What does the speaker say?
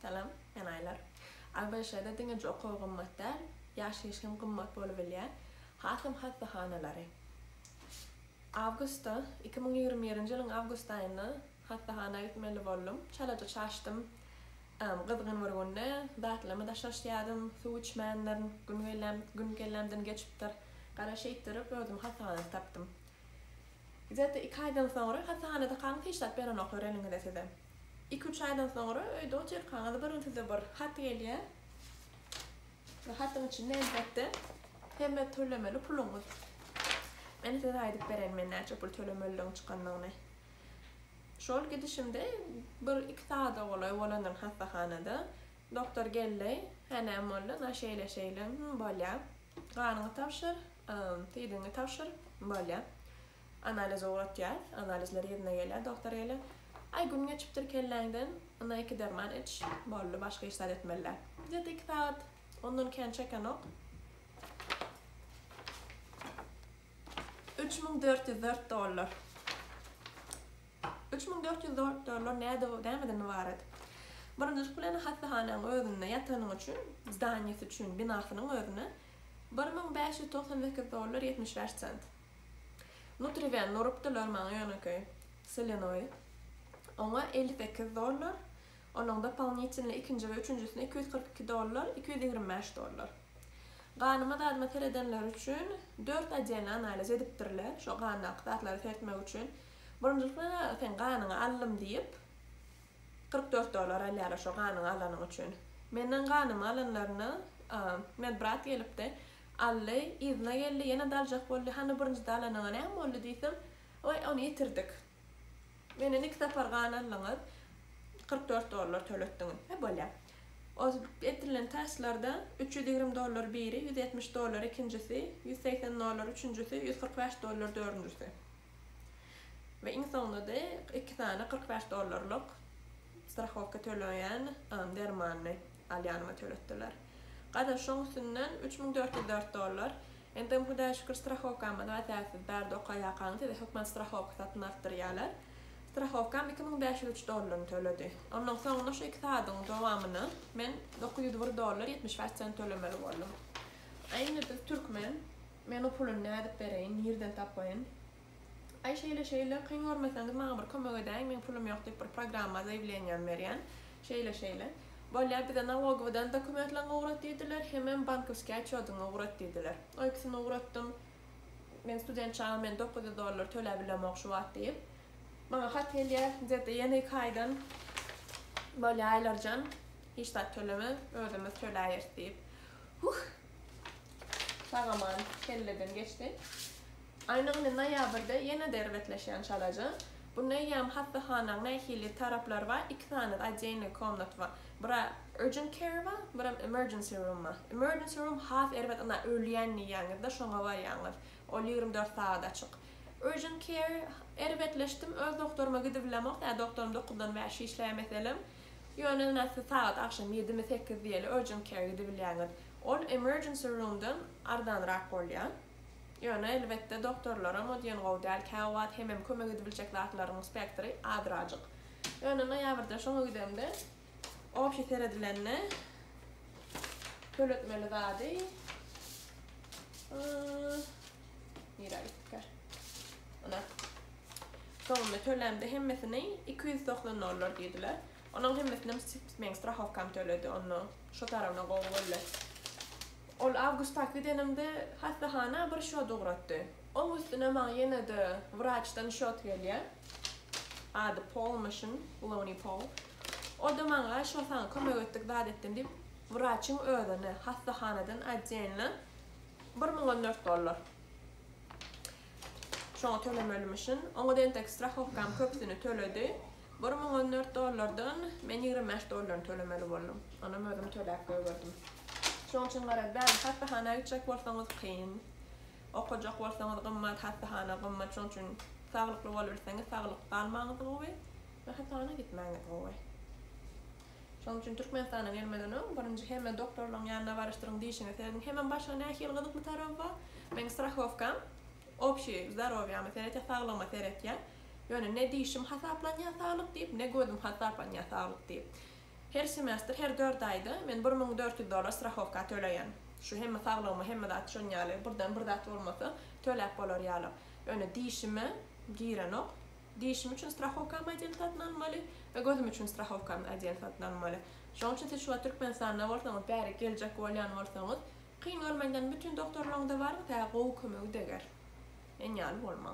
Salam, men Aýlar. ABŞ-da diňeje okuw gymmat däl, ýaşaýyş hem gymmat bolubilýär. Hasam hassahanalary. Awgustda, 2021-nji ýylyň awgust aýynda hassahana gitmeli boldum. Çalaja çaşdym. Gyzgyn bir günde zatlarymy daşlaşýardym, suw içmändirin, gün kelläm, gün kellämden geçipdir. Gara şeýtdirip özümi hassahanada tapdym. Gde-to iki aýdan soňra hassahanadakaňyz hiç zat berenoklar eliňize size. Iki-üç aýdan soňra öýde otyrkaňyz bir gün size bir hat gelýär. We hatyň içinde elbetde hemme tölemeli puluňyz. Men size aýdyp bereýin men näçe pul tölemelidigiň çykandygyny. Şol gidişimde bir iki sagada golaý bolandyryn hassahanada. Doktor geldi. Hä näme boldy? Na şeýle şeýle. Hum bolýar. Ganyňy tabşyr, siýdigiňi tabşyr, bolýar. Analiz ugratýar. Analizler ýerine gelýär. Doktor gelýär. Aý gün geçipdir kelläňden. Ynha iki derman iç. Boldy, başga hiç zat etmeli däl. Gde-to iki sagat ondan kän çekenok. 3404 dollar. 3404 dollar näde nämeden ybarat? Birinjilik bilen hassahanaň özünde ýatanyň üçin, zdaniýasy üçin, binasynyň özüne 1598 dollar 75 sent. Nutriven urupdylar maňa ýönekeý solenoý. Oňa 58 dollar, onuň doполнительный ikinji we üçünjisine 242 dollar, 225 dollar. Ganyma zadyma seredenleri üçin dört oddelny analiz edipdirler, şo gandaky zatlary seretmek üçin. Birinjilik bilen seň ganyňy aldym diýip, 44 dollar alýarlar şo ganyňy alanyň üçin. Menden ganymy alanlaryna medbrat gelipdi. Aldy, yzyna geldi, ýene-de aljak boldy. Hany birinjide alanyňa näme boldy diýsem, Waý, ony ýitirdik. Menden iki sapar gan aldyňyz, 44 dollar töletdiňiz. He, bolýar. O getirilen testlarda 320 dollar biri, 170 dollar ikinjisi, 180 dollar üçünjisi, 145 dollar dördünjisi. We iň soňunda-da iki sany 45 dollarlyk strahowka töleýän dermanyny alýanyma töletdiler. Garaz, şoň üstünden 3404 dollar. Entegem Hudaýa şükür strahowkamyz bar, sebäbi siz bärde okaýarkaňyz size hökman strahowka satyn altdyrýarlar. Strahowkam 2503 dollaryny töledi. Ondan soňunda şu iki sagadyň dowamynda men 901 dollar 75 sent tölemeli boldum. A indi biz türkmen, men o pulyny nädip bereýin, nirden tapaýyn? Aý şeýle şeýle, kyn görmeseňiz maňa bir kömek edäýiň, meň pulum ýok diýip bir programma zaýawleniýam berýän. Şeýle şeýle. Bolýa bize nalogowydan dokumentleňi ugrat diýdiler, hemem bankowskiý otçýodyňy ugrat diýdiler. O ikisini ugratdym. Men student çagam men 900 dollar töläp bilemok şu wagt diýip. Maňa hat gelýär, gde-to ýene iki aýdan. Bolýa Aýlarjan, hiç zat töleme, özümiz töläýeris diýip. Huh! Sag-aman kelleden geçdi. Aýnyň indi noýabrda ýene-de erbetleşýän çalaja. Bu neýýäm hassahanaň nähili taraplary bar, iki sany oddelnyý komnat bar. Bira urgent care bar, birem emergency room bar. Emergency room has erbet ynha ölýän diýýäňizde şoňa barýaňyz. Ol 24 sagat açyk. Urgent care erbetleşdim, öz doktoryma gidibilemok, ýa doktorym dokuzdan bäş işleýär meselem. Ýöne ynha siz sagat agşam ýedimi sekiz diýeli urgent care gidibilýäňiz. Ol emergency roomdan arzanrak bolýar. Ýöne, elbetde, doktorlaram o diýen gowy däl, käwagt hemem kömek edibiljek zatlaryň spektri azrajyk. Ýöne noýabrda şoňa gidemde, obşi seredilende töletmeli zady nirä gitdikä? Ynha. Soňunda tölämde hemmesini 290 dollar diýdiler. Onuň hemmesinem meň strahowkam töledi, onda şo tarabyna gowy boldy. Ol awgustdaky gidenimde hassahana bir şot ugratdy. Oň üstüne maňa ýene-de wraçdan şot gelýär. Ady Polmyşyn, Loni Pol. O-da maňa şo saňa kömek etdik, zat etdim diýip, wraçyň özüne hassahanadan otdelno 1014 dollar. Şoňa tölemelimişin. Oňa-da entek strahowkam köpüsini töledi. 1014 dollardan men 25 dollaryny tölemeli boldum. Onam özüm töläp goýberdim. Şonuň üçin garaz, bäri hassahana gitjek bolsaňyz kyn. Okajak bolsaňyz gymmat, hassahana gymmat. Şonuň üçin saglykly bolubilseňiz saglyk galmaňyz gowy we hassahana gitmäňiz gowy. Şonuň üçin Türkmenistana gelmeden öň birinji hemme doktorlaryň ýanyna baryşdyryň, dişiňe serediň. Hemem başga nähili gyzykly tarapy bar? Meň strahowkam obşi zdorowýama seretýär, saglygyma seretýär. Ýöne ne dişim hasaplanýar saglyk diýip, ne gözüm hasaplanýar saglyk diýip. Her semestr, her 4 aýda men 1400 dollar strahowka töleýän. Şu hemme saglygyma, hemme zat şon ýaly, birden bir zat bolmasa töläp bolar ýaly. Ýöne dişime girenok. Dişim üçin strahowkamy отдельно satyn almaly we gözüm üçin strahowkamy отдельно satyn almaly. Şonuň üçin siz şu wagt Türkmenistanda bolsaňyz, bäri geljek bolýan bolsaňyz, kyn görmekden bütün doktorlaryňyza baryň, size gowy kömegi deger. Men ýaly bolmaň.